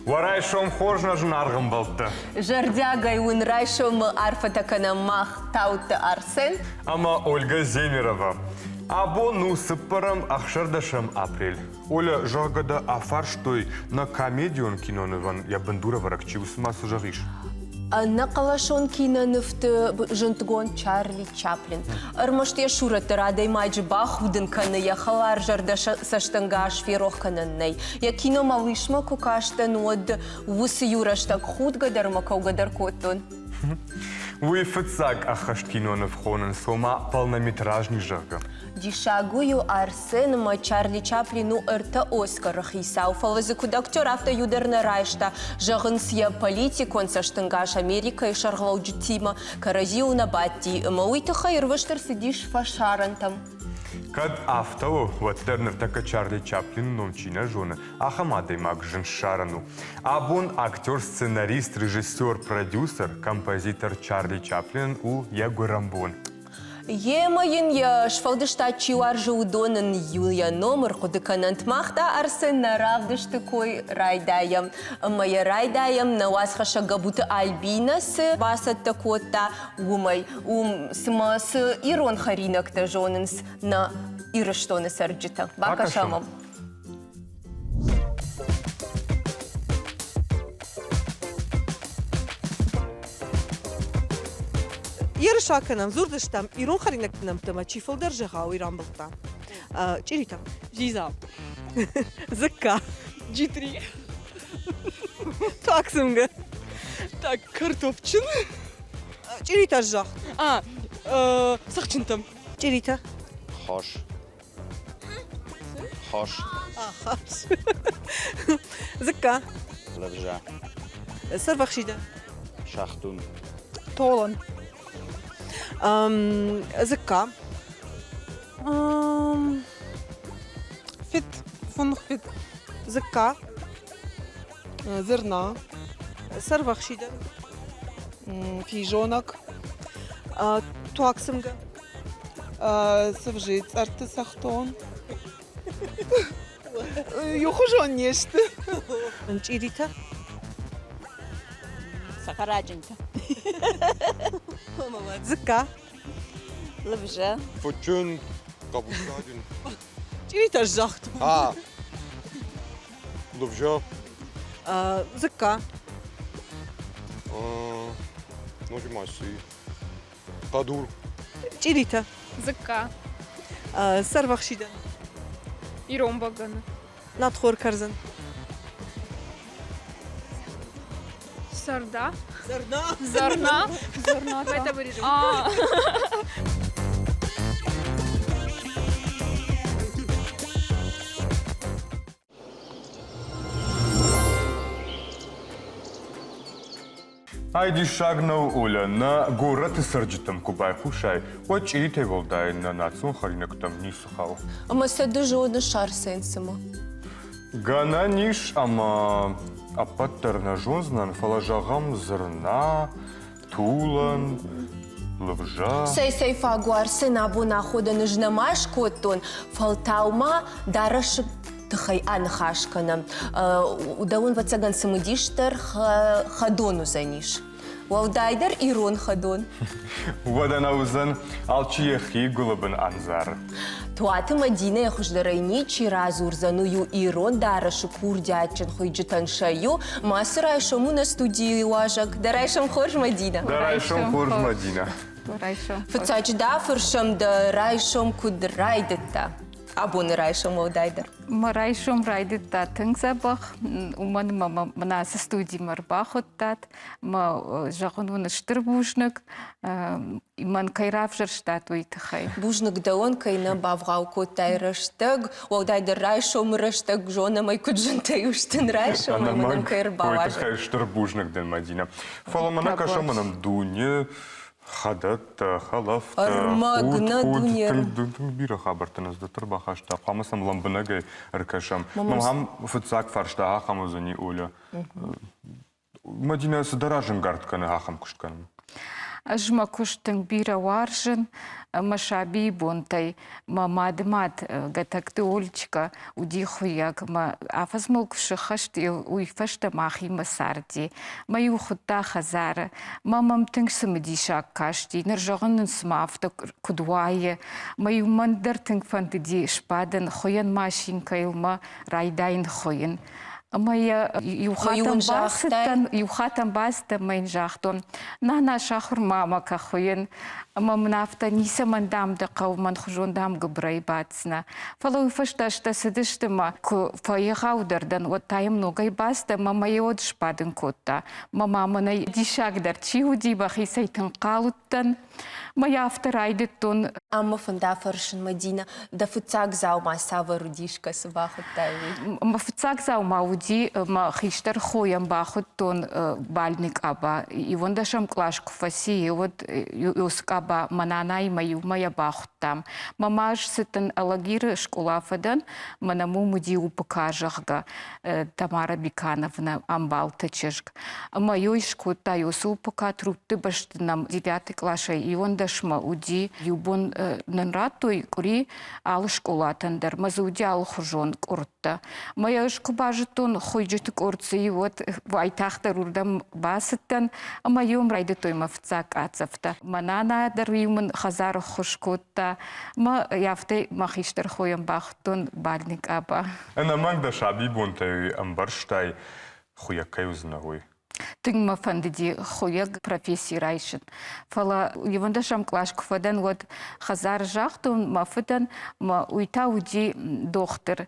Уӕ райсом хорз, нӕ зынаргъ ӕмбӕлттӕ! Зӕрдиагӕй уын райсомы арфӕтӕ кӕнӕм мах, Таутты Арсен ӕмӕ Ольга Земерова. Абон у цыппӕрӕм ӕхсӕрдӕсӕм апрель. Оля, зӕгъгӕ дӕ афарстой, нӕ комедион кинонывӕн йӕ бындурӕвӕрӕг чи у, цымӕ цы зӕгъис? Ӕнӕхъӕлӕсон кинонывты зындгонд Чарли Чаплин. Ӕрмӕст йӕ сурӕт дӕр адӕймаджы бахудын кӕны, йӕ хӕларзӕрдӕ цӕстӕнгас ферох кӕнӕн нӕй. Йӕ киномӕ уисмӕ куы кастӕн, уӕд уыцы иу рӕстӕг худгӕ дӕр ӕмӕ кӕугӕ дӕр кодтон. Уый фыццаг ӕххӕст киноныв хонынц, ома полнометражный, зӕгъгӕ. Диссаг у Арсен ӕмӕ Чарли Чаплин у ӕртӕ Оскары хицау, фӕлӕ дзы куыд актер, афтӕ иу дӕр нӕ райста. Зӕгъынц, йӕ политикон цӕстӕнгас Америкӕйы сӕргълӕуджытимӕ кӕрӕдзиуыл нӕ бадти, ӕмӕ уый тыххӕй ӕрвыст ӕрцыдис фӕсарӕнтӕм. Кӕд афтӕ у, уӕддӕр ныртӕккӕ Чарли Чаплины ном чи нӕ зоны, ахӕм адӕймаг зын ссарӕн у. Абон актер, сценарист, режиссер, продюсер, композитор Чарли Чаплин у йӕ гуырӕнбон. Йемӕ йын йӕ сфӕлдыстад чи уарзы, уыдон ын иу йӕ ном ӕрхъуыды кӕнӕнт. Мах та Арсен нӕ равдысты кой райдайӕм. Ӕмӕ йӕ райдайӕм, нӕ уацхӕссӕг Габуты Альбинӕ цы бацӕттӕ кодта, уымӕй. Уым цымӕ цы ирон хӕринӕгтӕ зонынц нӕ Ирыстоны цӕрджытӕ? Бакӕсӕм ӕм. Ерыс акӕнӕм, дзурдзыстӕм ирон хӕринӕгты нӕмттӕ ӕмӕ чи фылдӕр зӕгъа, уый рамбылдта. Чъиритӕ. Дзидза. Дзыкка. Джитри. Так цымгӕ. Так, картофджын. Чъиритӕ зӕгъ. А, цӕхджынтӕ. Чъиритӕ. Хос. Хос. Хос. Дзыкка. Лывза. Сӕрвӕхсидӕн. Шахтун. Толон. Дзыкка. Фит. Фунхфит. Дзыкка. Зерна. Сӕрвӕхсидӕн. Физонӕг. Туаг цымгӕ. Цывзыйы цъӕртты цӕхтон. Иухуызон не сты. Чъиритӕ. Цӕхӕраджынтӕ. Дзыкка. Лывзӕ. Фыдджын, къабускаджын. Чъиритӕ загътон. А, лывзӕ. Дзыкка. Ноджы ма цы Хъӕдур. Чъиритӕ. Дзыкка. Сӕрвӕхсидӕн. Ирон бӕгӕны. Надхор кӕрдзын. Сӕрда. Зӕрна. Зӕрна. Зӕрна. Это вырежем. Ай диссаг нӕу, Оля, нӕ горӕты цӕрджытӕм куы байхъусай, уӕд чъиритӕй уӕлдай нӕ национ хӕринӕгтӕм ницы хауы. Ӕмӕ сӕ ды зоныс, Арсен, цымӕ? Гӕнӕн ис, ӕмӕ ӕппӕт дӕр нӕ зондзынӕн, фӕлӕ зӕгъӕм, зырна, тулӕн, лывза. Цӕй, цӕй фаг у, Арсен, абон аходӕн ӕз нӕма скодтон, фӕлтау ма дарӕсы тыххӕй аныхас кӕнӕм. Дӕуӕн, ӕвӕццӕгӕн, цымыдисдӕр хӕдон уыдзӕнис. Уӕлдайдӕр ирон хӕдон. Уӕдӕ нӕ уыдзӕн, алчи йӕхи гуылы бын ӕндзары. Туаты Мӕдинӕйы хуыздӕрӕй ничи радзурдзӕн, уый у ирон дарӕсы курдиатджын хуыйджытӕн сӕ иу. Ма цы райсом у нӕ студийы уазӕг. Дӕ райсом хорз, Мӕдинӕ. Дӕ райсом хорз, Мӕдинӕ. Фыццаджы дӕ фӕрсӕм, дӕ райсом куыд райдыдта? Абоны райсом уӕлдайдӕр. Мӕ райсом райдыдта тынг дзӕбӕх, уымӕн ӕмӕ мӕ ацы студимӕ ӕрбахуыдтат. Мӕ зӕгъын уын стыр бузныг, мӕн кӕй равзӕрстат, уый тыххӕй. Бузныг дӕуӕн, кӕй нӕ бавгъау кодтай рӕстӕг, уӕлдайдӕр райсомы рӕстӕг, зонӕм ӕй, куыд зынтӕй у стын райсом ӕмӕ нын кӕй ӕрбауазӕг. Уый тыххӕй стыр бузныг дын, Мадинӕ. Фӕлӕ мӕнӕ кӕсӕм, мӕнӕн дуне. Хӕдӕттӕ, хӕлӕфтӕ, Ӕрмӕг худ, нӕ худ, дуне. тынг, тынг бирӕ хабӕрттӕ нӕ дӕр бахаста. Хъуамӕ сӕм лӕмбынӕгӕй ӕркӕсӕм. Мӕм фыццаг фарста ахӕм уыдзӕни, Оля. Мадинӕ цыдӕр разӕнгард кӕны ахӕм куыст кӕнын? Ӕз мӕ куыст тынг бирӕ уарзын. Мӕ сабийы бонтӕй мӕ мадымад Гӕтӕгты Олечкӕ уыди хуыйӕг. Мӕ афӕдз мыл куы сыххӕст, уый фӕстӕ махимӕ царди. Мӕ-иу хуыдта хӕдзары. Мӕ мӕм тынг цымыдисаг касти. Ныр зӕгъын нын цыма афтӕ куыд уайы. Мӕ-иу мӕн дӕр тынг фӕндыди сбадын хуыйӕн машинкӕйыл мӕ райдайын хуыйын. Ӕмӕ йӕ иу хатт бацыдтӕн, иу хатт бацыдтӕн ӕмӕ йын загътон, нана, сахуыр ма мӕ кӕ хуыйын. Ӕмӕ мын афтӕ ницӕмӕн дам дӕ хъӕуы, мӕн хуызон дам гуыбырӕй баддзынӕ. Фӕлӕ уый фӕстӕ азтӕ цыдысты мӕ куы фӕегъаудӕр дӕн, уӕд та йӕм ногӕй бацыдтӕн ӕмӕ мӕ йӕ уӕд сбадын кодта. Мӕ ма мӕнӕй диссагдӕр чи уыди, мӕхицӕй тынг хъал уыдтӕн. Мӕ афтӕ райдыдтон. Ӕмӕ фӕнда фӕрсын, Мадинӕ, дӕ фыццаг дзаума цавӕр уыдис, кӕцы бахуыдтай, уый? Мӕ фыццаг дзаума уыди, мӕ хистӕр хойӕн бахуыдтон бальный къаба. Иуӕндӕсӕм кълас куы фӕци, уӕд уыцы къаба мӕ нанаимӕ иумӕ йӕ бахуыдтам. Мӕ ма ӕз цыдтӕн Алагиры скъола фӕдӕн, мӕнӕ уым уыди УПК, зӕгъгӕ, Тамара Бикановна ӕмбалты чызг. Ӕмӕ ёй скодта ёсы УПК трудты бӕсты нӕм девятый къласӕй иуӕндӕсмӕ уыди. Иу бон нын радтой къуыри алы скъолатӕн дӕр, мӕ дзы уыди алыхуызон къордтӕ. Мӕ ӕз куы базыдтон хуыйджыты къорд дзы и, уӕд уайтагъддӕр уырдӕм бацыдтӕн ӕмӕ иум райдыдтой мӕ фыццаг къахдзӕфтӕ. Мӕ нана дӕр-иу мын хӕдзары ххуыс кодта. Мӕ афтӕ мӕ хистӕр хойӕн бахуыдтон бальный къаба. Ӕнӕмӕнг дӕ сабибонтӕй ӕмбӕрстай, хуыйӕг кӕй уыдзынӕ, уый? Тынг мӕ фӕндыди хуыйӕг професси райсын. Фӕлӕ иуӕндӕсӕм кълас куы фӕдӕн, уӕд хӕдзары загътон мӕ фыдӕн, мӕ уый та уыди дохтыр,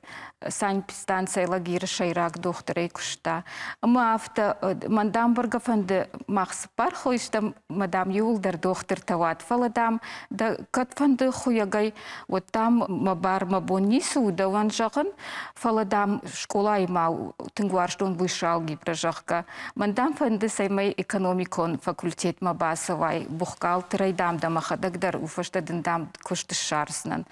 санэпидстанцӕйы лагеры сӕйраг дохтырӕй куыста. Ӕмӕ афтӕ, мӕн дам бӕргӕ фӕнды, мах цыппар хойы стӕм, мӕ дам иууылдӕр дохтыртӕ уат, фӕлӕ дам дӕ кӕд фӕнды хуыйӕгӕй, уӕд дам мӕ бар мӕ бон ницы у дӕуӕн зӕгъын, фӕлӕ дам скъолайы ма тынг уарзтон высшая алгебра, зӕгъгӕ. Мӕн дам фӕнды, цӕмӕй экономикон факультетмӕ бацӕуай, бухгалтерӕй дам дӕ мӕхӕдӕг дӕр у фӕстӕ дын дам куыст ссардзынӕн.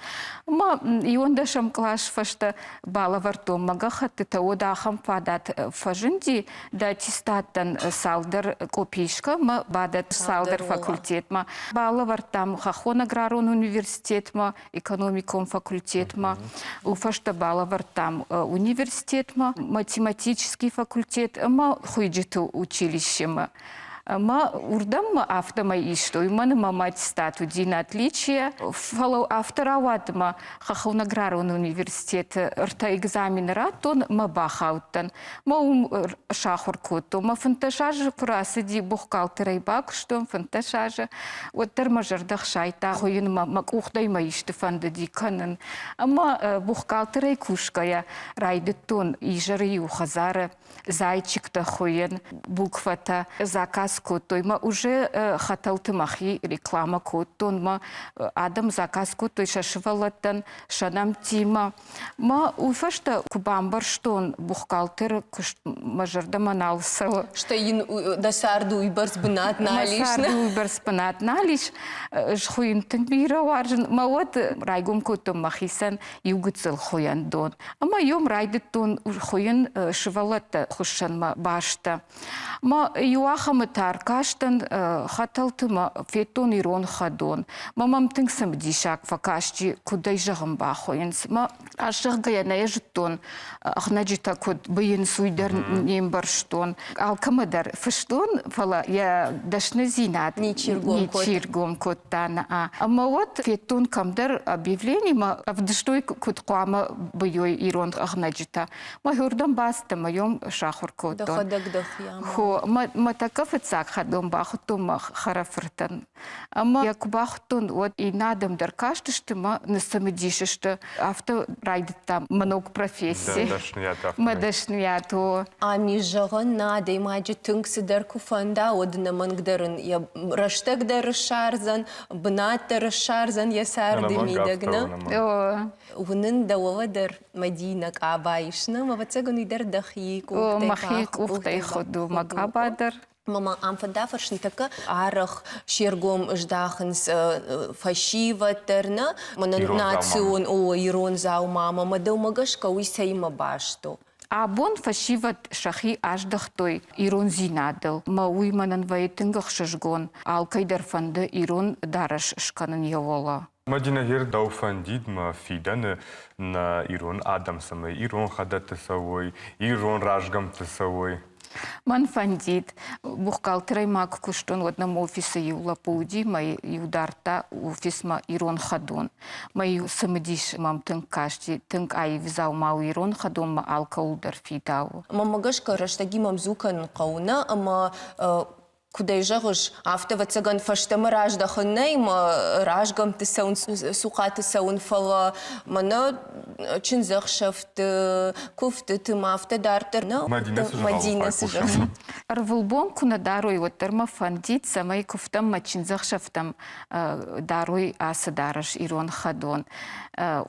Ӕмӕ иуӕндӕсӕм кълас фӕстӕ балӕвӕрдтон мӕ гӕххӕттытӕ, уӕд ахӕм фадат фӕзынди, дӕ аттестаттӕн цалдӕр къопишкӕ мӕ бадӕтт цалдӕр факультетмӕ. Балӕвӕрдтам хӕххон аграрон университетмӕ, экономикон факультетмӕ, уый фӕстӕ балӕвӕрдтам университетмӕ, математический факультет ӕмӕ хуыйджыты училищемӕ. Ӕмӕ уырдӕм мӕ афтӕмӕй истой, уымӕн ӕмӕ мӕ аттестат уыди на отличие. Фӕлӕ афтӕ рауад, ӕмӕ Хӕххон аграрон университеты ӕртӕ экзамены радтон мӕ бахаудтӕн. Мӕ уым сахуыр кодтон. Мӕ 15 азы куы рацыди, бухгалтерӕй бакуыстон 15 азы, уӕддӕр мӕ зӕрдӕ хсайдта хуыйынмӕ, мӕ къухтӕй мӕ исты фӕндыди кӕнын. Ӕмӕ бухгалтерӕй кусгӕйӕ райдыдтон изӕры-иу хӕдзары зайчиктӕ хуыйын, буквӕтӕ заказ кодтой. Мӕ уже хӕтӕлты мӕхи реклама кодтон. Мӕ адӕм заказ кодтой сӕ сывӕллӕттӕн, сӕ нӕмттимӕ. Мӕ уый фӕстӕ куы бамбӕрстон, бухгалтеры куыст мӕ зӕрдӕмӕ нал цӕуы. Стӕй йын дӕ царды уыйбӕрц бынат нал ис. Мӕ царды уыйбӕрц бынат нал ис. Ӕз хуыйын тынг бирӕ уарзын. Мӕ уӕд райгом кодтон мӕхицӕн иу гыццыл хуыйӕндон. Ӕмӕ йом райдыдтон хуыйын сывӕллӕттӕ хуыссӕнмӕ бӕстӕ. Мӕ иуахӕмы та ӕркастӕн хӕтӕлты мӕ федтон ирон хӕдон. Мӕ мӕм тынг цымыдисаг фӕкасти, куыд ӕй зӕгъын бахойынц. Мӕ ӕз зӕгъгӕйӕ нӕ зыдтон, ӕгънӕджытӕ куыд быйынц, уый дӕр не мбӕрстон. Алкӕмӕ дӕр фыстон, фӕлӕ йӕ дӕсныдзинад ничи ргом кодта. Ӕмӕ уӕд федтон кӕмдӕр объявлени, мӕ ӕвдыстой, куыд хъуамӕ быйой ирон ӕгънӕджытӕ. Мӕ уырдӕм бацыдтӕн, мӕ йом сахуыр кодтон. Дӕхӕдӕг дӕхи Хо, мӕ тӕккӕ фыццаг хӕдон бахуыдтон мӕ хӕрӕфыртӕн. Ӕмӕ йӕ куы бахуыдтон, уӕд иннӕ адӕм дӕр кастысты мӕ ныцымыдис сты. Афтӕ райдыдта мӕ ног професси. Мӕ дӕсныйад, о. Ами зӕгъӕн, нӕ адӕймаджы тынг цыдӕр куы фӕнда, уӕд ӕнӕмӕнгдӕр ын йӕ рӕстӕг дӕр ссардзӕн, бынат дӕр ссардзӕн йӕ царды мидӕг, нӕ? Уынын дӕ уӕлӕ дӕр Мадинӕ къаба ис, нӕ? Ӕвӕццӕгӕн, уый дӕр дӕхи къухтӕй Мӕхи къухтӕй хуыд у мӕ къаба дӕр. Мама ам фӕдӕфӕрсын тӕккӕ арӕх се ргом здахынц фӕсивӕд дӕр нӕ, мӕнӕ национ о ирон дзаумамӕ, мӕ дӕумӕ гӕсгӕ уый цӕимӕ баст у? Абон фӕсивӕд сӕхи аздӕхтой ирондзинадыл, мӕ уый мӕнӕн вӕййы тынг ӕхсызгон. Алкӕй дӕр фӕнды ирон дарӕс скӕнын йӕ уӕлӕ. Мадинӕ, гъер дӕу фӕндид мӕ фидӕны нӕ ирон адӕм цӕмӕй ирон хӕдӕтты цӕуой, ирон разгӕмтты цӕуой? Мӕн фӕндид, бухгалтерӕй ма куы куыстон, уӕд нӕм офисы иу лӕппу уыди, мӕ иу дардта офисмӕ ирон хӕдон. Мӕ иу цымыдис мӕм тынг касти, тынг аив дзаума у ирон хӕдонмӕ алкӕуыл дӕр фидауы. Мӕнмӕ гӕсгӕ рӕстӕгимӕ ӕмдзу кӕнын хъӕуы нӕ, ӕмӕ куыд ӕй зӕгъыс, афтӕ ӕвӕццӕгӕн фӕстӕмӕ раздӕхын нӕй, мӕ разгӕмтты цӕуын, цухъаты цӕуын, фӕлӕ мӕнӕ чындзӕхсӕвты, куывдтыты ма афтӕ дарддӕр нӕ. Мадинӕ цы зӕгъы? Ӕрвылбон куы нӕ дарой, уӕддӕр мӕ фӕндид, цӕмӕй куывтӕм мӕ чындзӕхсӕвтӕм дарой ацы дарӕс ирон хӕдон.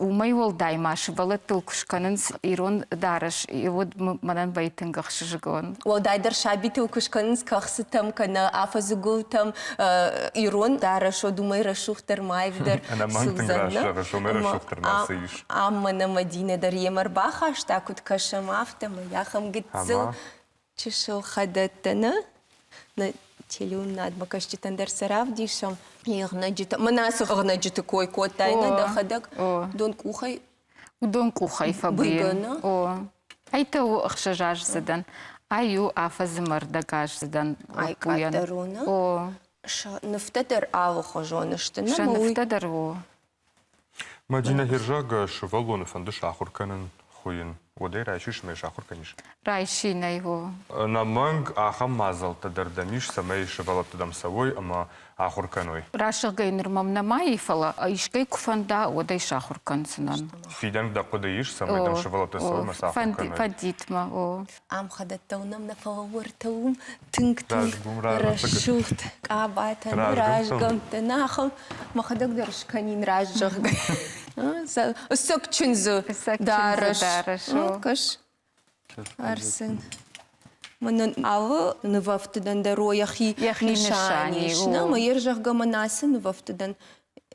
Уымӕй уӕлдай ма сывӕллӕттыл куы скӕнынц ирон дарӕс, уӕд мӕнӕн вӕййы тынг ӕхсызгон. Уӕлдайдӕр сабитыл куы скӕнынц кӕхцытӕм кӕнӕ афӕдзы гуылтӕм ирон дарӕс, уӕд уымӕй рӕсугъддӕр ма аивдӕр Ӕнӕмӕнг тынг раст зӕгъыс, уымӕй рӕсугъддӕр ма цы ис. Ам мӕнӕ Мадинӕ дӕр йемӕ ӕрбахаста, куыд кӕсӕм, афтӕмӕй ахӕм гыццыл чысыл хӕдӕттӕ нӕ нӕ телеуынынадмӕ кӕсджытӕн дӕр сӕ равдисӕм. Ӕгънӕджытӕ, мӕнӕ ацы ӕгънӕджыты кой кодтай, нӕ дӕхӕдӕг дон къухӕй Уыдон къухӕй фӕбыйы. О. Ай та у ӕхсӕзаздзыдӕн. Ай у афӕдзы мӕрдӕгаздзыдӕн Ай къаддӕр у, нӕ? О. Сӕ нывтӕ дӕр алыхуызон сты, нӕ? Сӕ нывтӕ дӕр о. Мадинӕ Херзаг сывӕллоны фӕнды сахуыр кӕнын хуыйын. Уӕд ӕй райсис ӕмӕ сахуыр кӕнис? Райсин ӕй, о. Ӕнӕмӕнг ахӕм мадзӕлттӕ дӕр дӕм ис, цӕмӕй сывӕллӕттӕ дӕм цӕуой ӕмӕ ахуыр кӕной? Расыгӕй нырмӕ нӕма и, фӕлӕ искӕй куы фӕнда, уӕд ӕй сахуыр кӕндзынӕн. Фидӕн дӕ хъуыды ис, цӕмӕй дӕм сывӕллӕттӕ цӕуой ӕмӕ сахуыр кӕной? Фӕндит мӕ, о. Ам хӕдӕттӕ уынӕм нӕ, фӕлӕ уӕртӕ уым тынг-тынг рӕсугъд къабатӕ, разгӕмттӕ, нахӕм мӕхӕдӕг дӕр скӕнин раст зӕгъгӕ. Сӕг чындзы дарӕс. Кӕс, Арсен. Мӕнӕн алы нывӕфтыдӕн дӕр о йӕхи нысан ис. Нӕ, мӕ йе зӕгъгӕ мӕн ацы нывӕфтыдӕн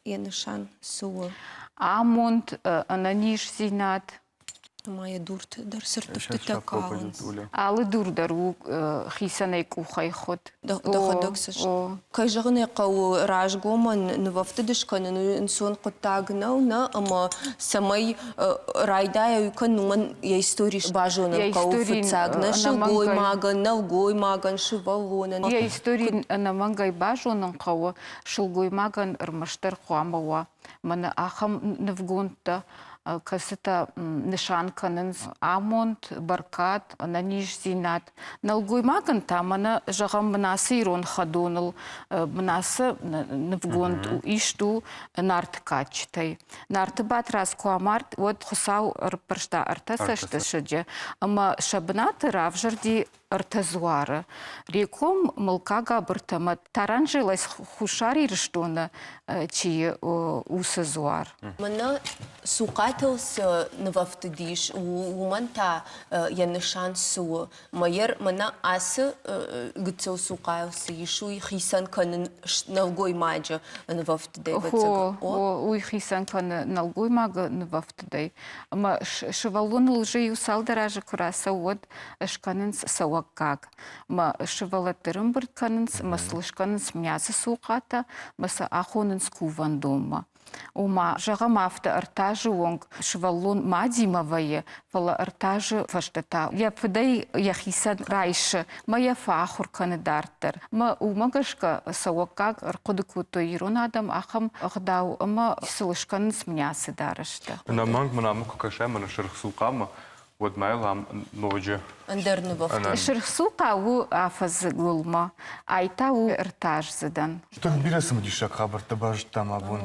йӕ нысан цы у? Амонд, ӕнӕниздзинад, Ма йӕ дурты дӕр цыртыфтытӕ калынц. Алы дур дӕр у хицӕнӕй къухӕй хуыд. Дӕхӕдӕг цы Кӕй зӕгъын ӕй хъӕуы, разгомӕн нывӕфтыд скӕнын уый ӕнцон хъуыддаг нӕу, нӕ, ӕмӕ цӕмӕй райдайа уый кӕнын, уымӕн йӕ истори базонын хъӕуы фыццаг. Нӕ сылгоймагӕн, нӕлгоймагӕн, сывӕллонӕн. Йӕ истори ӕнӕмӕнгӕй базонын хъӕуы, сылгоймагӕн ӕрмӕстдӕр хъуамӕ уа мӕнӕ ахӕм нывгондтӕ, кӕцытӕ нысан кӕнынц амонд, бӕркад, ӕнӕниздзинад. Нӕлгоймагӕн та мӕнӕ, зӕгъӕм, мын ацы ирон хӕдоныл мын ацы нывгонд ист у Нарты кадджытӕй. Нарты Батрадз куы амард, уӕд Хуыцау ӕрыппӕрста ӕртӕ цӕстысыджы ӕмӕ сӕ бынаты равзӕрди ӕртӕ дзуары. Реком Мылкагабыртӕ ӕмӕ Таранжелӕ Хуссар Ирыстоны чи уыцы дзуар. Мӕнӕ цухъатыл цы нывӕфтыд ис, уымӕн та йӕ нысан цы у? Мӕйӕр мӕнӕ ацы гыццыл цухъайыл цы ис, уый хицӕн кӕнын нӕлгоймаджы нывӕфтыдӕй. О, уый хицӕн кӕны нӕлгоймагы нывӕфтыдӕй. Ӕмӕ сывӕллоныл уже иу цалдӕр азы куы рацӕуы, уӕд скӕнынц цӕуӕггаг. Мӕ сывӕллӕтты рымбырд кӕнынц, мӕ сыл скӕнынц мӕцы цухъатӕ, мӕ сӕ ахонынц кувӕндонмӕ. Ома, зӕгъӕм, афтӕ ӕртӕ азы онг сывӕллон мадимӕ вӕййы, фӕлӕ ӕртӕ азы фӕстӕ та йӕ фыдӕй йӕхицӕн райсы мӕ йӕ фӕахуыр кӕны дарддӕр. Мӕ уымӕ гӕсгӕ цӕуӕггаг ӕрхъуыды кодтой ирон адӕм ахӕм ӕгъдау ӕмӕ сыл скӕнынц мӕцы дарӕстӕ. Ӕнӕмӕнг мын ам куы кӕсай мӕнӕ сырх цухъамӕ, уӕд ма йыл ам ноджы ӕндӕр нывӕфтыд. Сырх цухъа у афӕдзы гуылмӕ, ай та у ӕртӕаздзыдӕн. Тынг бирӕ цымыдисаг хабӕрттӕ базыдтам абон.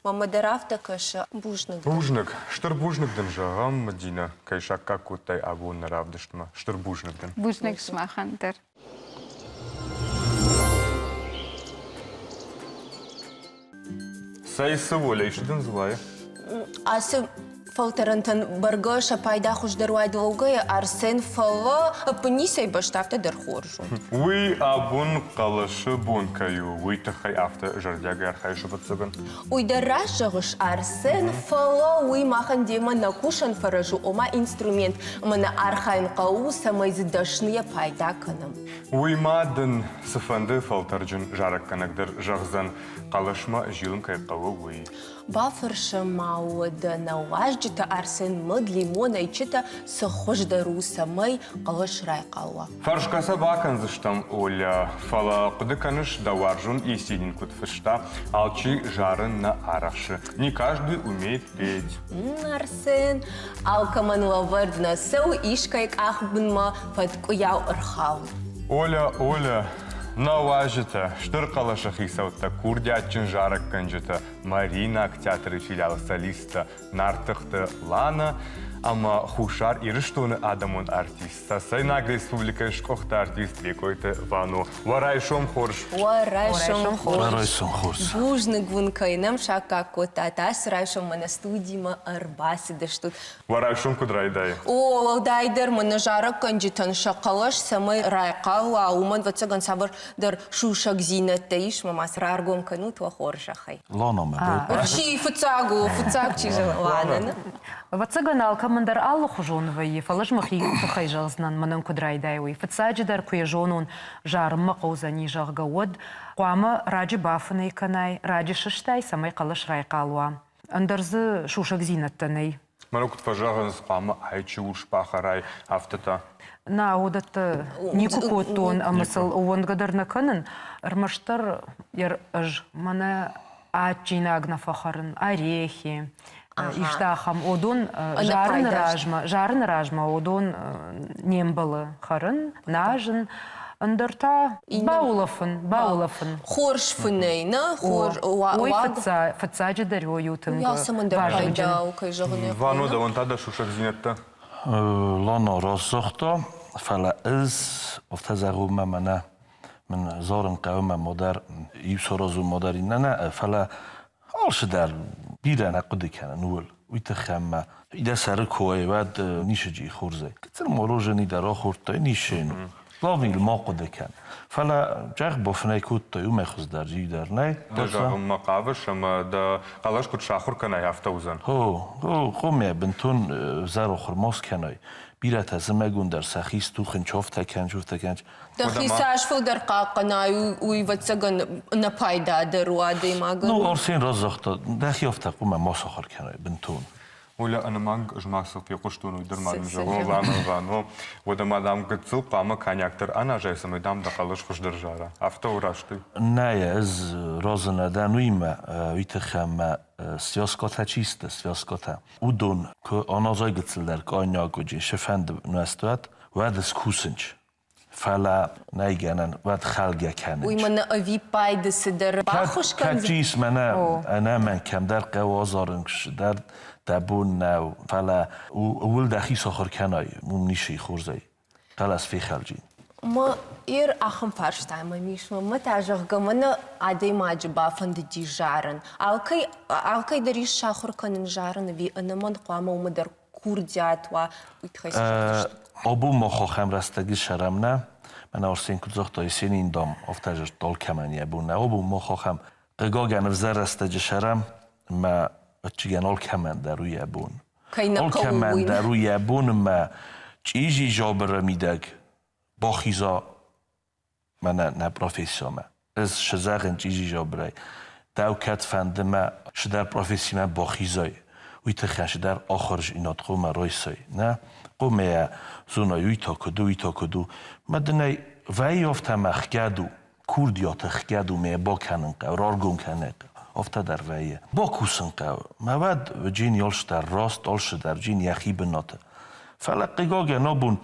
Мамӕ дӕр афтӕ кӕсы. Бузныг. Бузныг. Стыр бузныг дын зӕгъӕм, Мадинӕ, кӕй саккаг кодтай абон нӕ равдыстмӕ. Стыр бузныг дын. Бузныг сымахӕн дӕр. Цӕй цы волӕ, исты дын дзы уайы? Ацы Фӕлтӕрӕнтӕн бӕргӕ сӕ пайда хуыздӕр уайд уӕвгӕйӕ, Арсен, фӕлӕ ӕппынницӕй бӕсты афтӕ дӕр хорз у. Уый абон хъӕлӕсы бон кӕй у, уый тыххӕй афтӕ зӕрдиагӕй архайыс, ӕвӕццӕгӕн. Уый дӕр раст зӕгъыс, Арсен, фӕлӕ уый махӕн демӕ нӕ кусӕн фӕрӕз у, ома инструмент, ӕмӕ нӕ архайын хъӕуы, цӕмӕй дзы дӕсныйӕ пайда кӕнӕм. Уый ма дын цыфӕнды фӕлтӕрджын зарӕггӕнӕг дӕр зӕгъдзӕн, хъӕлӕсмӕ зилын кӕй хъӕуы, уый. Бафӕрсӕм ма уӕдӕ нӕ уазджытӕ Арсен мыд, лимон, ӕйчытӕ цы хуыздӕр у, цӕмӕй хъӕлӕс райхъал уа? Фӕрсгӕ сӕ бакӕндзыстӕм, Оля, фӕлӕ хъуыды кӕныс, дӕ уарзон Есенин куыд фыста, алчи зарын нӕ арӕхсы. Не каждый умеет петь. Арсен, алкӕмӕн лӕвӕрд нӕ цӕуы искӕй къахбынмӕ фӕткъуыйау ӕрхауд. Оля, Оля, нӕ уазджытӕ, стыр хъӕлӕсы хицӕуттӕ, курдиатджын зарӕггӕнджытӕ, Мариинаг театры филиалы солисттӕ Нартыхты Лана ӕмӕ Хуссар Ирыстоны адӕмон артист, Цӕцӕйнаг республикӕйы сгуыхт артист Бекъойты Вано. Уӕ райсом хорз! Уӕ райсом хорз! Уӕ райсом хорз! Бузныг уын, кӕй нӕм саккаг кодтат, ацы райсом мӕ нӕ студимӕ ӕрбацыдыстут. Уӕ райсом куыд райдайы? О, уӕлдайдӕр мӕнӕ зарӕггӕнджытӕн сӕ хъӕлӕс цӕмӕй райхъал уа, уымӕн, ӕвӕццӕгӕн, цавӕрдӕр сусӕгдзинӕдтӕ ис, мӕ ма цы раргом кӕнут уӕ хорзӕхӕй. Ланамӕ. Чи фыццаг у, фыццаг чи зӕгъы Лана. Ӕвӕццӕгӕн, алкӕмӕн дӕр алыхуызон вӕййы, фӕлӕ ӕз мӕхи тыххӕй зӕгъдзынӕн, мӕнӕн куыд райдайы, уый. Фыццаджыдӕр, куы йӕ зонон, зарынмӕ хъӕудзӕни, зӕгъгӕ, уӕд хъуамӕ раджы бафынӕй кӕнай, раджы сыстай, цӕмӕй хъӕлӕс райхъал уа. Ӕндӕр дзы сусӕгдзинӕдтӕ нӕй. Мӕнӕ куыд фӕзӕгъынц, хъуамӕ айчы урс бахӕрай, афтӕ та. Нӕ, уыдӕттӕ никуы кодтон ӕмӕ сыл ӕууӕндгӕ дӕр нӕ кӕнын. Ӕрмӕстдӕр ӕз мӕнӕ адджинаг нӕ фӕхӕрын, орехи, исты ахӕм. Уыдон зарыны размӕ, зарыны размӕ уыдон не мбӕлы хӕрын, назын. Ӕндӕр та баулӕфын, баулӕфын. Хорз фынӕй, нӕ? Хорз. Ой, фыццаджыдӕр ой у тынг вазыгджын. Вано, дӕуӕн та дӕ сусӕгдзинӕдтӕ? Лана разагъта, фӕлӕ ӕз афтӕ зӕгъон мӕ мӕнӕ мын зарын хъӕуы мӕ мадӕр иу саразон мадӕр иннӕ нӕ, фӕлӕ Алцыдӕр бирӕ нӕ хъуыды кӕнын ууыл. Уый тыххӕй мӕ дӕ сӕры кой уӕд нисыджи хорзӕй. Гыццыл мороженый дӕр ахордтай, ницы ну. Главный ма хъуыды кӕн. Фӕлӕ зӕгъ бафынӕй кодтай, уымӕй хуыздӕр иу дӕр нӕй. Ды зӕгъынмӕ хъавыс ӕмӕ дӕ хъӕлӕс куыд сахуыр кӕнай, афтӕ уыдзӕн. О, о, хъомӕ бынтон ӕвзӕр ахуыр ма скӕнай. Бирӕтӕ зымӕгон дӕр сӕхи стухын, чофтӕ кӕн, чофтӕ кӕн. Дӕхи цас фылдӕр хъахъхъӕнай, уый, ӕвӕццӕгӕн, ӕнӕпайдадӕр у адӕймагӕн. Ну, Арсен разагъта, дӕхи афтӕ хъуамӕ ма сахуыр кӕнай бынтон. Оля, ӕнӕмӕнг ӕз ма цы фехъуыстон, уый дӕр ма дын зӕгъон, Лана Вано. Уӕдӕ ма, дам, гыццыл хъуамӕ коньяк дӕр аназай, цӕмӕй, дам, дӕ хъӕлӕс хуыздӕр зара. Афтӕ у раст? Нӕ, ӕз разы нӕ дӕн уыимӕ, уый тыххӕй мӕ связкӕтӕ чи сты, связкӕтӕ. Уыдон куы аназай гыццылдӕр коньяк уыджы, сыфӕнды нуӕзт уӕд, уӕд скусынч. Фӕлӕ нӕй гӕнӕн, уӕд хӕлгӕ кӕнынч. Уый мӕнӕ ӕвиппайды цыдӕр баххуыс кӕндзӕн. Кӕд ис мӕнӕ ӕнӕмӕнг кӕмдӕр хъӕуы азарын, дӕр дӕ бон нӕу, фӕлӕ ууыл дӕхи сахуыр кӕнай, уым ницы и хорзӕй. Хъӕлӕс фехӕлджи. Мӕ ир ахӕм фарста мӕм ис, мӕ та, зӕгъгӕ, мӕнӕ адӕймаджы бафӕндыди зарын. Алкӕй, алкӕй дӕр ис сахуыр кӕнын зарын ӕви ӕнӕмӕнг хъуамӕ уымӕ дӕр курдиат уа, уый тыххӕй цы зӕгъдзыстут? Абон мах ахӕм рӕстӕги сӕрӕм нӕ, мӕнӕ Арсен куд загъта, Есенин, дам, афтӕ зӕрдта алкӕмӕн йӕ бон нӕ. Абон мах ахӕм хъыгагӕн ӕвзӕр рӕстӕджы сӕрӕм, ӕмӕ ӕвӕццӕгӕн алкӕмӕн дӕр у йӕ бон. Кӕй нӕ хъӕуы, Алкӕмӕн уый. дӕр у йӕ бон ӕмӕ чъизи жабыры мидӕг бахиза мӕнӕ нӕ профессиомӕ. Ӕз зӕгъын чъизи жабырӕй, дӕу кӕд фӕнды мӕ цыдӕр профессимӕ бахизай, уый тыххӕй цыдӕр ахуырдзинад хъуамӕ райсай, нӕ? Хъуамӕ йӕ зонай, уый та куыд у, уый та куыд у. Мӕ дын ӕй вӕййы афтӕ мӕ хгӕд у, курдиаты хгӕд у, мӕ йӕ бакӕнын хъӕуы, раргом кӕнын хъӕуы. Афтӕ дӕр вӕййы. Бакусын хъӕуы. Мӕ уӕд Джин алцыдӕр раст, алцыдӕр Джин йӕхи бынаты. Фӕлӕ хъыгагӕн абон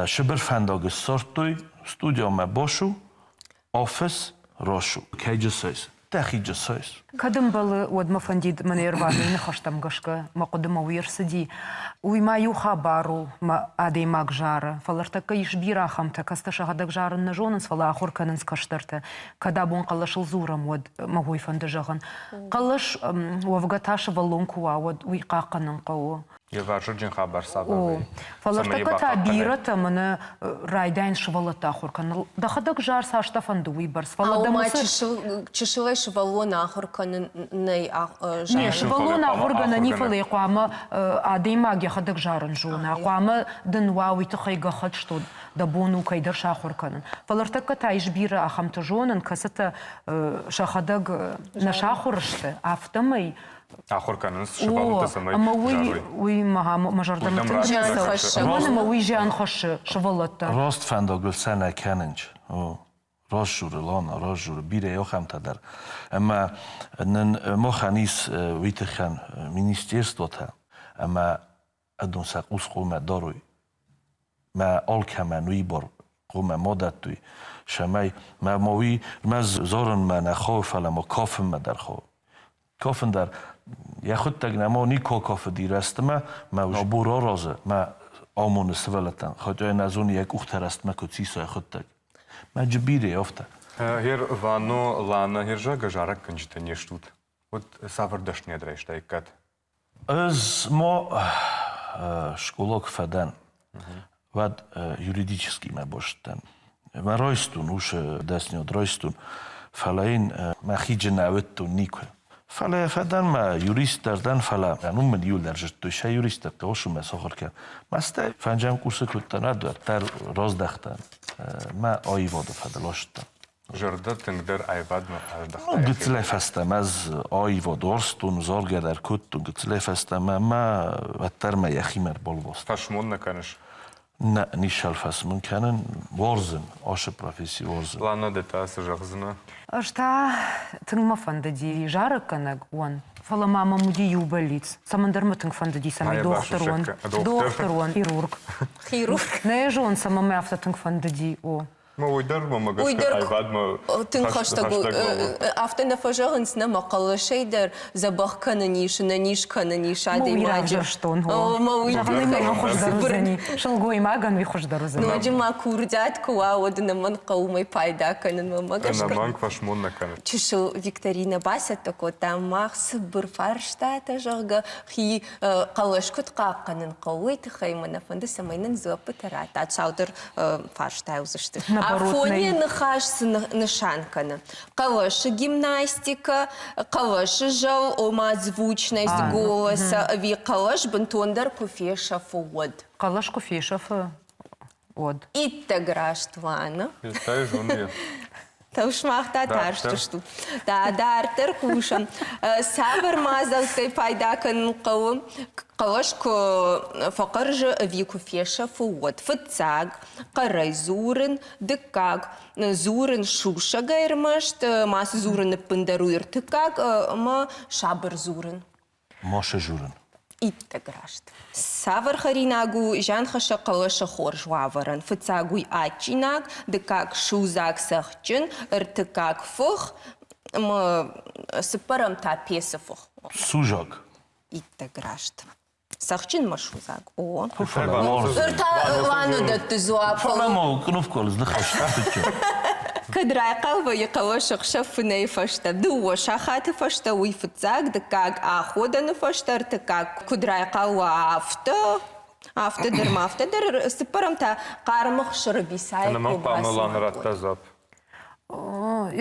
Сыбыр фӕндаг ссардтой, студиямӕ бацу, офис расу. Кӕй джысайс? Дӕхи джысайс. Кӕд ӕмбӕлы, уӕд мӕ фӕндид мӕнӕ ӕрвадӕй ныхӕстӕм гӕсгӕ мӕ хъуыдымӕ уый ӕрцыди. Уый ма иу хабар у, мӕ адӕймаг зары, фӕлӕ ӕртӕккӕ ис бирӕ ахӕмтӕ, кӕцытӕ сӕхӕдӕг зарын нӕ зонынц, фӕлӕ ахуыр кӕнынц кӕстӕртӕ. Кӕд абон хъӕлӕсыл дзурӕм, уӕд мӕ уый фӕнды зӕгъын. Хъӕлӕс уӕвгӕ та сывӕллон куы уа, уӕд уый хъахъхъӕнын хъӕуы. Йе вазыгджын хабар цавӕр вӕййы? Фӕлӕ ӕртӕккӕ та бирӕтӕ мӕнӕ райдайынц сывӕллӕтты ахуыр кӕнын. Дӕхӕдӕг зар цастӕ фӕнды, уыйбӕрц. Фӕлӕ дӕм уыцы... Чысылӕй сывӕллон ахуыр кӕнын нӕй Не, сывӕллон ахуыргӕнӕн и, фӕлӕ хъуамӕ адӕймаг йӕхӕдӕг зарын зона. Хъуамӕ дын уа уый тыххӕй гӕххӕтт, что дӕ бон у кӕйдӕр сахуыр кӕнын. Фӕлӕ ӕртӕккӕ та ис бирӕ ахӕмтӕ зонын, кӕцытӕ сӕхӕдӕг нӕ сахуыр сты, афтӕмӕй ахуыр кӕнынц сывӕллӕттӕ, цӕмӕй ӕмӕ уый уый мӕ зӕрдӕмӕ тынг зиан хӕссы. Уымӕн ӕмӕ уый зиан хӕссы сывӕллӕттӕн. Раст фӕндагыл сӕ нӕ кӕнынц. Раст журы Лана, раст журы бирӕ ахӕмтӕ дӕр. Ӕмӕ нын махӕн ис уый тыххӕн министерствотӕ ӕмӕ адон сӕ хъус хъумӕ дарой. Мӕ алкӕмӕн уый бар хъумӕ ма дӕттой, цӕмӕй мӕ ма уый мӕ зарынмӕ нӕ хъӕуы, фӕлӕ ма кафынмӕ дӕр хъӕуы. Кафын дӕр йӕхуыдтӕг нӕма никуы кафыди рӕстмӕ, мӕ бур аразы, мӕ амоны сывӕллӕттӕн, хотя йын ӕз уын йӕ къухтӕ рӕстмӕ куыд сиса йӕхуыдтӕг. Мӕ джыбире афтӕ. Гер Вано, Лана, герзагӕ зарӕггӕнджытӕ не стут. Уӕд цавӕр дӕсныйад райстаиккат? Ӕз ма скъола куы фӕдӕн, уӕд юридическиймӕ базыдтӕн. Мӕ райстон, усы дӕсниад райстон, фӕлӕ йын мӕхи нӕ уыдтон никуы. Фӕлӕ фӕдӕн мӕ юрист дӕр дӕн, фӕлӕ уым мын иуылдӕр зыдтой, сӕ юристтӕ хъӕуы мӕ сахуыр кӕн. Мӕ стӕй фӕнджӕм курсы куыдтӕн, уӕддӕр раздӕхтӕн, мӕ аивады фӕдыл ацыдтӕн. Зӕрдӕ тынгдӕр аивадмӕ аздӕхта. Ну, гыццылӕй фӕстӕмӕ ӕз аивад уарзтон, заргӕ дӕр кодтон, гыццылӕй фӕстӕмӕ мӕ уӕддӕр мӕ йӕхимӕ ӕрбалвӕста. Фӕсмон нӕ кӕныс? Нӕ, ницӕл фӕсмон кӕнын, уарзын, ацы професси уарзын. Лана, ды та цы зӕгъдзынӕ? Ӕз та тынг мӕ фӕндыди зарӕггӕнӕг уон, фӕлӕ ма мӕм уыди иу бӕллиц. Цӕмӕндӕр мӕ тынг фӕндыди, цӕмӕй дохтыр уон. Дохтыр уон, хирург. Хирург. Нӕ зон, цӕмӕн мӕ афтӕ тынг фӕндыди, о. Уый дӕр мӕ гӕсгӕ аивадмӕ тынг хӕстӕг у. Афтӕ нӕ фӕзӕгъынц, нӕ мӕ хъӕлӕсӕй дӕр дзӕбӕх кӕнын ис, ӕнӕниз кӕнын ис адӕймаджы. Мӕ уый хуыздӕр уыдзӕни. Сылгоймагӕн уый хуыздӕр уыдзӕни. Ноджы ма курдиат куы уа, уӕд ӕнӕмӕнг хъӕуы уымӕй пайда кӕнын мӕ гӕсгӕ. Ӕнӕмӕнг фӕсмон нӕ кӕны. Чысыл викторинӕ бацӕттӕ кодтам мах цыбыр фарстатӕ, зӕгъгӕ, хи хъӕлӕс куыд хъахъхъӕнын хъӕуы, уый тыххӕй мӕ нӕ фӕнды, цӕмӕй нын дзуӕппытӕ раттат цалдӕр фарстайы уыдзысты. Афоне ныхас цы нысан кӕны? Хъӕлӕсы гимнастикӕ, хъӕлӕсы зӕл, ома звучность голоса, ӕви хъӕлӕс бынтондӕр куы фесӕфы, уӕд? Хъӕлӕс куы фесӕфы, уӕд. Иттӕг раст, Лана. Иттӕг зоны. Сымах та тарстыстут. Дарддӕр хъусӕм. Цавӕр мадзӕлттӕй пайда кӕнын хъӕуы, хъӕлӕс куы фӕхъӕрзы ӕви куы фесӕфы, уӕд? Фыццаг, хъӕрӕй дзурын, дыккаг, дзурын сусӕгӕй ӕрмӕст, мацы дзурын ӕппындӕр у ӕртыккаг ӕмӕ сабыр дзурын. Маша журын. Иттӕг раст. Цавӕр хӕринаг у зианхӕссӕг хъӕлӕсы хорз уавӕрӕн? Фыццаг уый адджинаг, дыккаг судзаг цӕхджын, ӕртыккаг фых, ӕмӕ цыппӕрӕм та пецы фых. Сужаг. Иттӕг раст. Цӕхджын ма судзаг. О. Ныр та Лана дӕтты дзуапп. Фӕлӕ ма кнопкӕ ныхас Кӕд райхъал вӕййы хъӕлӕсы хсӕв фынӕйы фӕстӕ, дыууӕ сахаты фӕстӕ уый фыццаг, дыккаг аходӕны фӕстӕ, ӕртыккаг куыд райхъал уа, афтӕ, афтӕ дӕр ма афтӕ дӕр, цыппӕрӕм та хъарм ӕхсыры бисайы Ӕнӕмӕнг хъуамӕ Лана радта дзуапп.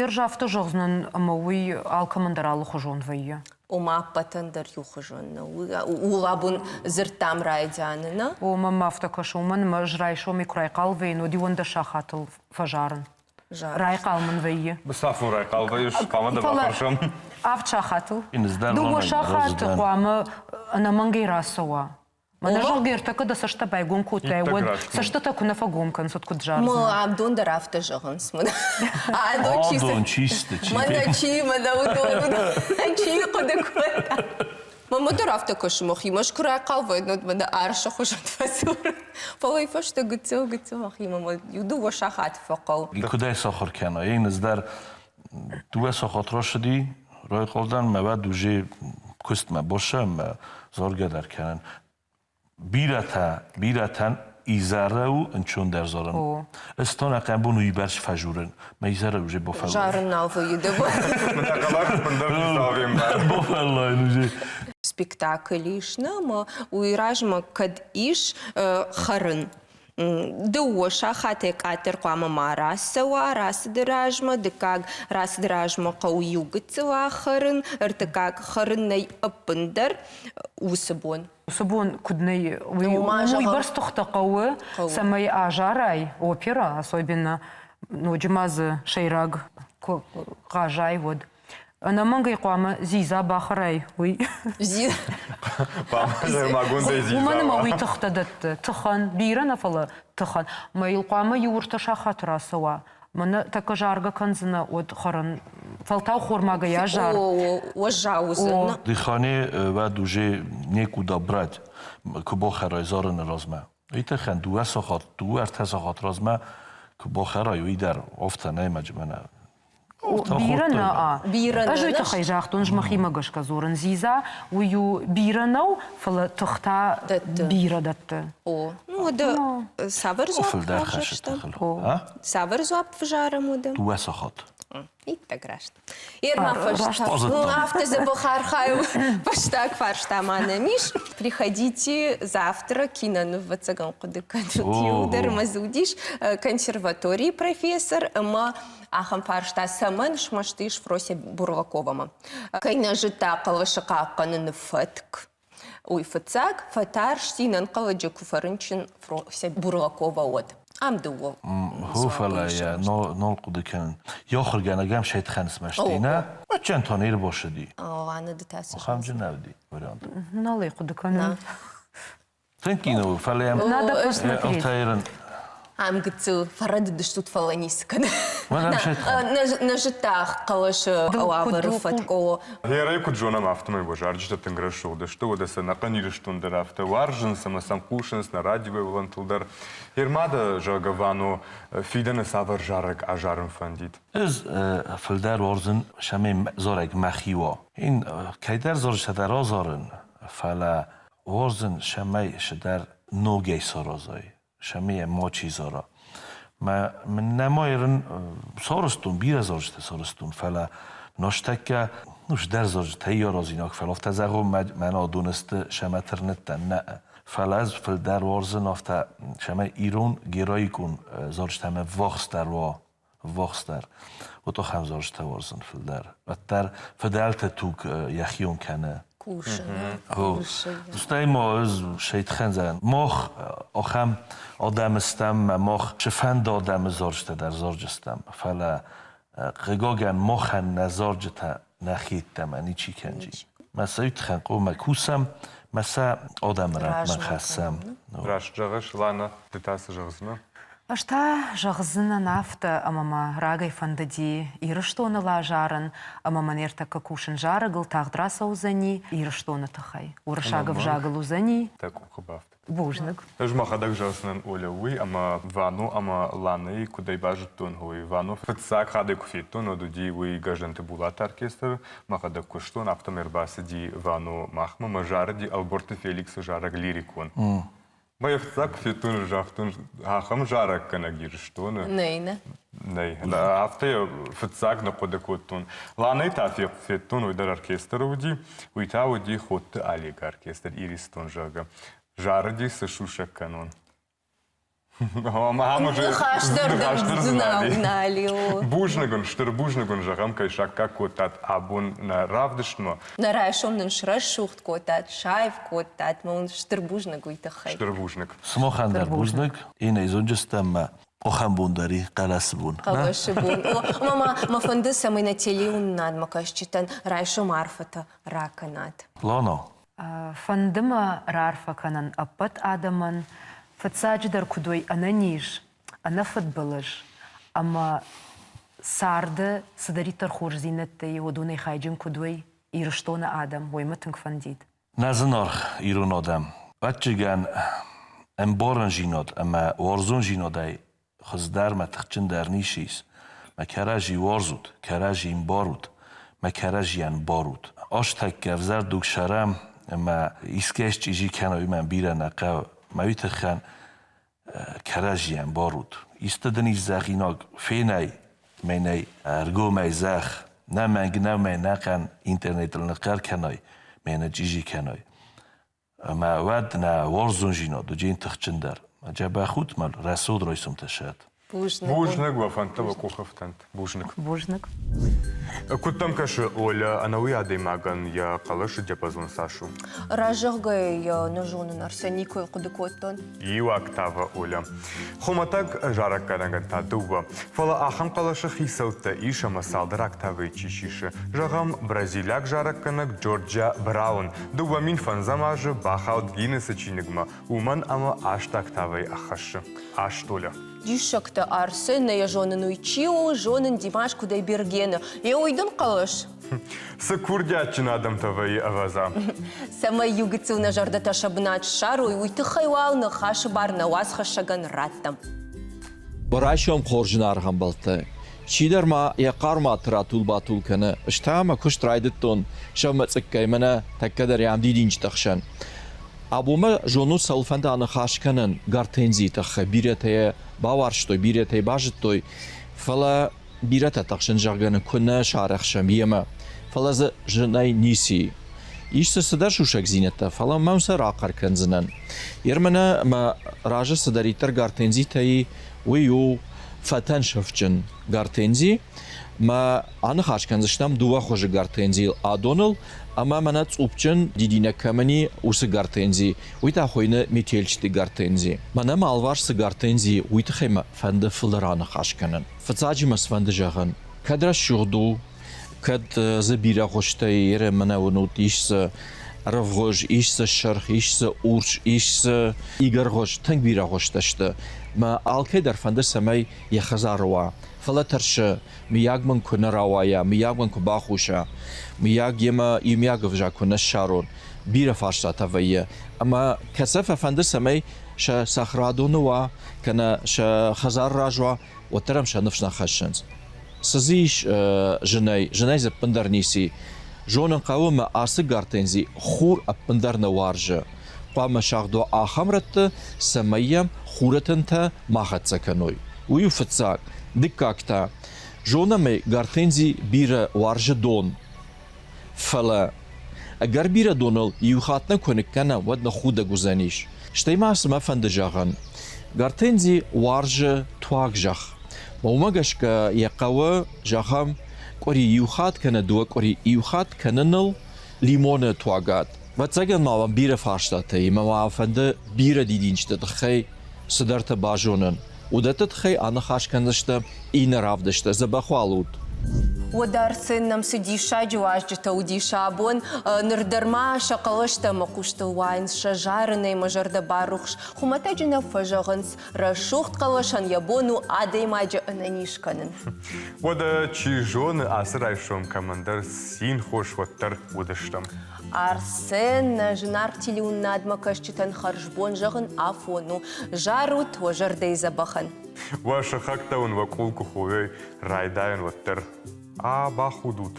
Ӕз афтӕ зӕгъдзынӕн, ӕмӕ уый алкӕмӕн дӕр алыхуызон вӕййы. Ома ӕппӕтӕн дӕр иухуызон нӕу. Ууыл абон дзырдтам райдианы, нӕ? О, мӕм афтӕ кӕсы, уымӕн ӕмӕ ӕз райсомӕй куы райхъал вӕййын, уӕд иуӕндӕс сахатыл фӕзарын. Райхъал мын вӕййы. Цафон райхъал вӕййыс, хъуамӕ дӕ бафӕрсӕм. Авд сахатыл. Дыууӕ сахаты хъуамӕ ӕнӕмӕнгӕй рацӕуа. Мӕнӕ зӕгъгӕ, ӕртӕккӕ дӕ цӕстӕ байгом кодтай, уӕд цӕстытӕ куы нӕ фӕгом кӕнынц, уӕд куыд зардзынӕ? Мӕ абдон дӕр афтӕ зӕгъынц. Адон чисты, чи? Мӕнӕ чи, мӕнӕ уыдон, чи хъуыды кодта. Мамӕ дӕр афтӕ кӕсы мӕхимӕ, ӕз куы райхъал вӕййын, уӕд мӕнӕ арсы хуызӕн фӕдзуры. Фӕлӕ фӕстӕ гыццыл-гыццыл мӕхимӕ мӕ иу-дыууӕ сахаты фӕхъӕуы. Куыдӕй сахуыр кӕна? Ей, низ дӕр дыууӕ сахат рацыди, Райхъал дӕн мӕ уӕд уже куыстмӕ босса ӕмӕ заргӕ дӕр кӕнын. Бирӕтӕ, бирӕтӕн изӕры у ӕнцондӕр зарын. Ӕз та нӕхъӕн бон уыйбӕрц фӕжурын, мӕ изӕры уже бофӕллайын. Зарын нал вӕййы дӕ бон. Бофӕллайын уже. Спектакль ис нӕ ӕмӕ уый размӕ кӕд ис хӕрын. Дыууӕ сахатӕй къаддӕр хъуамӕ ма рацӕуа рацыды размӕ, дыккаг рацыды размӕ хъӕуы иу гыццыл ахӕрын, ӕртыккаг хӕрын нӕй ӕппындӕр уыцы бон. Уыцы бон куыд нӕй, уыйбӕрц тыхтӕ хъӕуы, цӕмӕй азарай опера, особенно ноджы ма дзы сӕйраг куы хъазай, уӕд. Ӕнӕмӕнгӕй хъуамӕ дзидза бахӕрай, уый. Уымӕн ӕмӕ уый тыхтӕ дӕтты. Тыхӕн, бирӕ нӕ, фӕлӕ тыхӕн. Мӕ йыл хъуамӕ иу ӕртӕ сахаты рацӕуа. Мӕнӕ тӕккӕ заргӕ кӕндзынӕ, уӕд хӕрын. Фӕлтау хормагӕй азар. Уӕззау уыдзӕн. Дыхане уӕд уже некуда брать, куы бахӕрай зарыны размӕ. Уый тыххӕн дыууӕ сахат, дыууӕ ӕртӕ сахат размӕ куы бахӕрай, уый дӕр афтӕ нӕй мӕ Бирӕ нӕ, Бирӕ Ӕз уый тыххӕй загътон, ӕз мӕхимӕ гӕсгӕ дзурын. Дзидза уый у бирӕ нӕу, фӕлӕ тых та бирӕ дӕтты. О, ну уӕдӕ цавӕр дзуапп равзӕрстам? Цавӕр дзуапп взарӕм уӕдӕ? Дыууӕ сахат. Иттӕг раст. Ерма фӕстаг. Афтӕ дзӕбӕх архайу. Фӕстаг фарста ма нӕм ис. Приходите завтра киноныв ӕвӕццӕгӕн хъуыды кӕнут. Иу дӕр ма дзы уыдис консерваторийы профессор ӕмӕ ахӕм фарста цӕмӕн смӕсты ис Фрося Бурлаковамӕ. Кӕй нӕ зыдта хъӕлӕсы хъахъхъӕныны фӕтк, уый фыццаг фӕтарсти нӕнхъӕлӕджы куы фӕрынчын Фрося Бурлакова, уӕд. Ам дыууӕ. Хо, фӕлӕ йӕ нал хъуыды кӕнын. Йӕ ахуыргӕнӕг ӕм сайтхан смӕсти, нӕ? Мӕччен та не рбасыди. Ладно, ды та цы Ахӕмджын нӕ уыди вариант. Нал ӕй хъуыды кӕнын. Тынг кино у, фӕлӕ йӕм Надо посмотреть. ӕртӕйрын. Ам гыццыл фӕрӕдыдыстут, фӕлӕ ницы кӕны. Нӕ зыдта хъӕлӕсы уавӕры фӕткъо. Герӕй куыд зонӕм, афтӕмӕй уӕ зарджытӕ тынг рӕсугъд сты, уӕдӕ сӕ ӕнӕхъӕн Ирыстон дӕр афтӕ уарзынц ӕмӕ сӕм хъусынц нӕ радиойы уылӕнтыл дӕр. Ермадӕ, зӕгъгӕ, Вано, фидӕны цавӕр зарӕг азарын фӕндид? Ӕз фылдӕр уарзын сӕмӕй зарӕг мӕхи уа. Ин кӕйдӕр зарджытӕ дӕр азарын, фӕлӕ Уарзын, цӕмӕй цыдӕр ногӕй саразай, цӕмӕй мачи зара. Мӕ мын нӕма ерын сарӕзтон, бирӕ зарджытӕ сарӕзтон, фӕлӕ нозтӕккӕ ну, цыдӕр зарджытӕ аразинаг, фӕлӕ афтӕ зӕгъон, мӕнӕ адон сты, сӕмӕ тырныдтӕн, нӕ. Фӕлӕ ӕз фылдӕр уарзын афтӕ, цӕмӕй ирон героикон зарджытӕм ӕввахсдӕр уа, ӕввахсдӕр. Вот ахӕм зарджытӕ уарзын фылдӕр. Уӕддӕр фыдӕлты туг йӕхион кӕны. Кусын. Стӕй ма ӕз сӕйтхӕн зӕгъын, мах ахӕм адӕм стӕм, мах цыфӕнды адӕмы зарджытӕ дӕр зарджыстӕм, фӕлӕ хъыгагӕн махӕн нӕ зарджытӕ нӕхи йеддӕмӕ ничи кӕнджи. Мӕ сӕ уый хъуамӕ кусӕм, мӕ сӕ адӕмы рӕнхъмӕ хӕссӕм. Раст зӕгъыс, Лана, ды та цы зӕгъдзынӕ? Ӕз та зӕгъдзынӕн афтӕ, ӕмӕ мӕ рагӕй фӕндыди Ирыстоны лазарын, ӕмӕ мӕ ныртӕккӕ кусын зарӕгыл тагъд рацӕудзӕни Ирыстоны тыххӕй. Уырыссаг ӕвзагыл уыдзӕни. Дӕ къухы бафтыд. Бузныг. Ӕз мӕхӕдӕг зӕгъдзынӕн Оля уый, ӕмӕ Вано ӕмӕ Ланӕйы куыдӕй базыдтон, уый. Вано фыццаг хатт куы федтон, уӕд уыди уый Гӕздӕнты Булаты оркестры. Мӕхӕдӕг куыстон, афтӕмӕй ӕрбацыди Вано махмӕ мӕ зарыди Ӕлборты Феликсы зарӕг лирикон. Мӕ фыццаг куы федтон, загътон, ахӕм зарӕггӕнӕг Ирыстоны. Нӕй, нӕ. Нӕй. Афтӕ йӕ фыццаг ныхъхъуыды кодтон. Ланӕй та федтон, уый дӕр оркестры уыди. Уый та уыди Ходты Олегы оркестр «Иристон», зӕгъгӕ. Зарыди цы сусӕг кӕнон. Ныхас дӕр нал у. Бузныг ын, стыр бузныг ын зӕгъӕм, кӕй саккаг кодтат абон нӕ равдыстмӕ. Нӕ райсом нын срӕсугъд кодтат, саив кодтат, мӕ уын стыр бузныг уый тыххӕй. Стыр бузныг. Сымахӕн дӕр бузныг. Иннӕ зонджыстӕм мӕ къухӕн бон дӕр и хъӕлӕсы бон. Хъӕлӕсы бон. Ӕмӕ ма мӕ фӕнды, цӕмӕй нӕ телеуынынадмӕ кӕсджытӕн райсом арфӕтӕ ракӕнат. Лано. Фӕнды мӕ раарфӕ кӕнын ӕппӕт адӕмӕн, фыццаджыдӕр куыд уой ӕнӕниз, ӕнӕфыдбылыз ӕмӕ царды цыдӕриддӕр хорздзинӕдтӕ и, уыдонӕй хайджын куыд уой Ирыстоны адӕм, уый мӕ тынг фӕндид. Нӕ зынаргъ ирон адӕм, ӕвӕццӕгӕн, ӕмбарындзинад ӕмӕ уарзондзинадӕй хуыздӕр мӕ тыхджындӕр ницы ис. Мӕ кӕрӕдзи уарзут, кӕрӕдзи ӕмбарут. Мӕ кӕрӕдзийӕн барут. Азтӕккӕ ӕвзӕр дуг сӕрӕм, ӕмӕ искӕй счъизи кӕна, уый мӕн бирӕ нӕ хъӕуы. Мӕ уый тыххӕн кӕрӕдзийӕн барут. Исты дын ис зӕгъинаг, фенай, мӕнӕй ӕргомӕй зӕгъ, нӕ мӕнг нӕу мӕ ӕнӕхъӕн интернетыл ныхъхъӕр кӕнай, мӕ нычъчъизи кӕнай. Ӕмӕ уӕд нӕ уарзондзинад уыди тыхджындӕр. Дзӕбӕх ут мӕ рӕсугъд райсомтӕ сӕт. Бузныг. Бузныг уӕ фӕндтӕ уӕ къухӕфтӕнт. Бузныг. Бузныг. Куыд дӕм кӕсы, Оля, ӕнӕуый адӕймагӕн йӕ хъӕлӕсы диапазон цас у? Разӕгъгӕ йӕ нӕ зонын, Арсен, никуы хъуыды кодтон. Иу октава, Оля. Хуымӕтӕг зарӕггӕнӕгӕн та дыууӕ. Фӕлӕ ахӕм хъӕлӕсы хицӕуттӕ ис ӕмӕ цалдӕр октавӕйы чи сисы. Зӕгъӕм, бразилиаг зарӕггӕнӕг Джорджиа Браун 2005 азы бахауд Гиннесы чиныгмӕ, уымӕн ӕмӕ аст октавӕйы ӕххӕссы. Аст, Оля. Диссӕгтӕ, Арсен, нӕ йӕ зонын уый чи у, зонын Димаш Кудайбергены. Йе уый дын хъӕлӕс? Цы курдиатджын адӕмтӕ вӕййы, ӕвӕдза. Цӕмӕй иу гыццыл нӕ зӕрдӕтӕ сӕ бынат ссарой, уый тыххӕй уал ныхасы бар нӕ уацхӕссӕгӕн раттӕм. Райсом хорз зынаргъ ӕмбӕлттӕ. Чидӕр ма йӕ хъармуаты ратул-батул кӕны, ӕз та мӕ куыст райдыдтон сӕумӕцъыккӕй мӕнӕ тӕккӕ дӕр ам дидинджыты хсӕн. Абон мӕ зонут цӕуылфӕнды аныхас кӕнын гортензийы тыххӕй. Бирӕтӕ йӕ бауарзтой, бирӕтӕ йӕ базыдтой, фӕлӕ бирӕтӕ тыхсын, зӕгъгӕ, нын куы нӕ сарӕхсӕм йемӕ. Фӕлӕ дзы зынӕй ницы и. Ис дзы цыдӕр сусӕгдзинӕдтӕ, фӕлӕ мӕм сӕ рахъӕр кӕндзынӕн. Ермӕнӕ мӕ разы цыдӕриддӕр гортензитӕ и, уый у фӕтӕн сыфджын гортензи. Мӕ аныхас кӕндзыстӕм дыууӕ хуызы гортензийыл адоныл ӕмӕ мӕнӕ цъупджын дидинӕг кӕмӕн и, уыцы гортензи. Уый та хуыйны метельчатый гортензи. Мӕнӕ мӕ алварс цы гортензи, уый тыххӕй мӕ фӕнды фылдӕр аныхас кӕнын. Фыццаджы мӕ сфӕнды зӕгъын, кӕд рӕсугъд у, кӕд дзы бирӕ хуызтӕй ерӕ мӕнӕ уынут, ис дзы ӕрвгъуыз, ис дзы сырх, ис дзы урс, ис дзы игӕргъуыз, тынг бирӕ хуызтӕ сты. Мӕ алкӕй дӕр фӕнды, цӕмӕй йӕ хӕдзары уа. Фӕлӕ тӕрсы, мыййаг мын куы нӕ рауайа, мыййаг мын куы бахуса, мыййаг йемӕ иумиаг ӕвзаг куы нӕ ссарон. Бирӕ фарстатӕ вӕййы. Ӕмӕ кӕцы фӕфӕнды, цӕмӕй сӕ цӕхӕрадоны уа, кӕнӕ сӕ хӕдзары раз уа, уӕддӕр ӕм сӕ ныфс нӕ хӕссынц. Цы дзы ис зынӕй? Зынӕй дзы ӕппындӕр ницы и. Зонын хъӕуы мӕ ацы гортензи хур ӕппындӕр нӕ уарзы. Хъуамӕ сагъд уа ахӕм рӕтты, цӕмӕй йӕм хуры тынтӕ ма хӕццӕ кӕной. Уый у фыццаг. Дыккаг та, зонӕм ӕй, гортензи бирӕ уарзы дон. Фӕлӕ ӕгӕр бирӕ доныл иу хатт нӕ куы ныккӕнӕм, уӕд ныххудӕг уыдзӕнис. Стӕй ма цы мӕ фӕнды зӕгъын, гортензи уарзы туаг зӕхх. Уымӕ гӕсгӕ йӕ хъӕуы, зӕгъӕм, къуыри иу хатт кӕнӕ дыууӕ къуыри иу хатт кӕныныл лимоны туагад. Ӕвӕццӕгӕн ма уӕм бирӕ фарстатӕ и, ӕмӕ ма фӕнды бирӕ дидинджыты тыххӕй цыдӕртӕ базонын. Уыдӕтты тыххӕй аныхас кӕндзыстӕм иннӕ равдысты. Дзӕбӕх уал ут! Уӕдӕ Арсен нӕм цы диссаджы уазджытӕ уыдис абон, ныр дӕр ма сӕ хъӕлӕстӕ мӕ хъустыл уайынц, сӕ зарынӕй мӕ зӕрдӕ барухс. Хуымӕтӕджы нӕ фӕзӕгъынц, рӕсугъд хъӕлӕсӕн йӕ бон у адӕймаджы ӕнӕниз кӕнын. Уӕдӕ, чи зоны, ацы райсом кӕмӕндӕр цинхос уӕддӕр уыдыстӕм. Арсен, нӕ зынаргъ телеуынынадмӕ кӕсджытӕн хӕрзбон зӕгъын афон у. Зарут уӕ зӕрдӕйы дзӕбӕхӕн. Уӕ сыхӕгтӕ уын уӕ къул куы хойой, райдайӕн уӕддӕр. А, бахудут.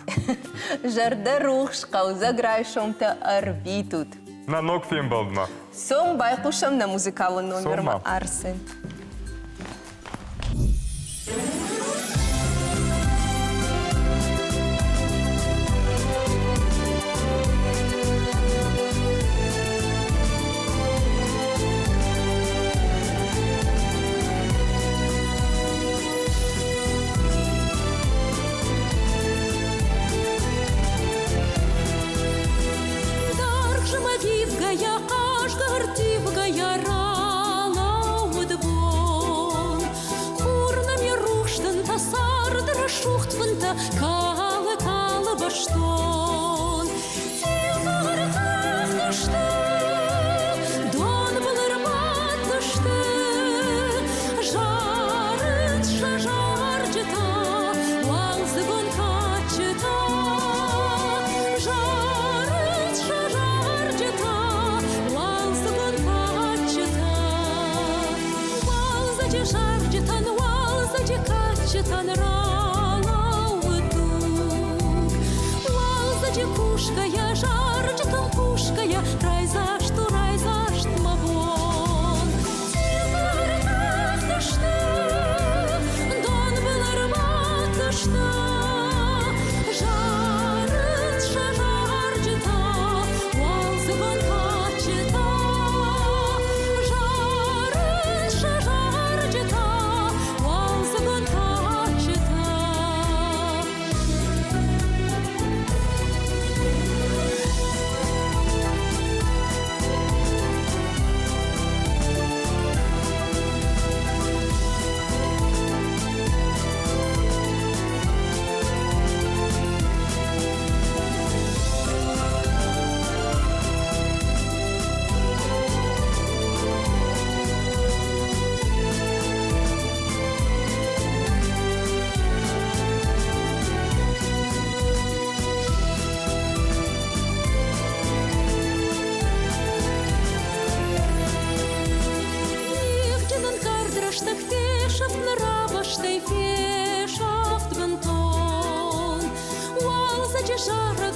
Зӕрдӕрухс, хъӕлдзӕг райсомтӕ ӕрвитут. Нӕ ног фембӕлдмӕ. Цом, байхъусӕм нӕ музыкалон номермӕ, Арсен. Даргъ зымӕг ивгӕйӕ, хъазгӕ ӕрттивгӕйӕ ралӕууыд бон. Хур нӕм йӕ рухс тынтӕ, царды рӕсугъд фынтӕ калы, калы бӕстон. Цъилдзагъыр донбыл ӕрбадтысты, зарынц сӕ зарджытӕ, уалдзыгон кадджытӕ. Зарынц сӕ зарджытӕ, уалдзыгон кадджытӕ. Уалдзӕджы зарджытӕн, уалдзӕджы кадджытӕн ралӕууыд дуг. хъусгӕйӕ, зарджытӕм хъусгӕйӕ, райдзаст у, райдзаст мӕ бон. Цъиутӕ донбыл ӕрбадтысты, зарынц сӕ зарджытӕ, уалдзыгон кадджытӕ. Зарынц сӕ зарджытӕ, уалдзыгон кадджытӕ. Мигъджын ӕнкъард рӕстӕг фесӕфт нӕ рабастӕй, фесӕфт бынтон. Уалдзӕджы зарӕг.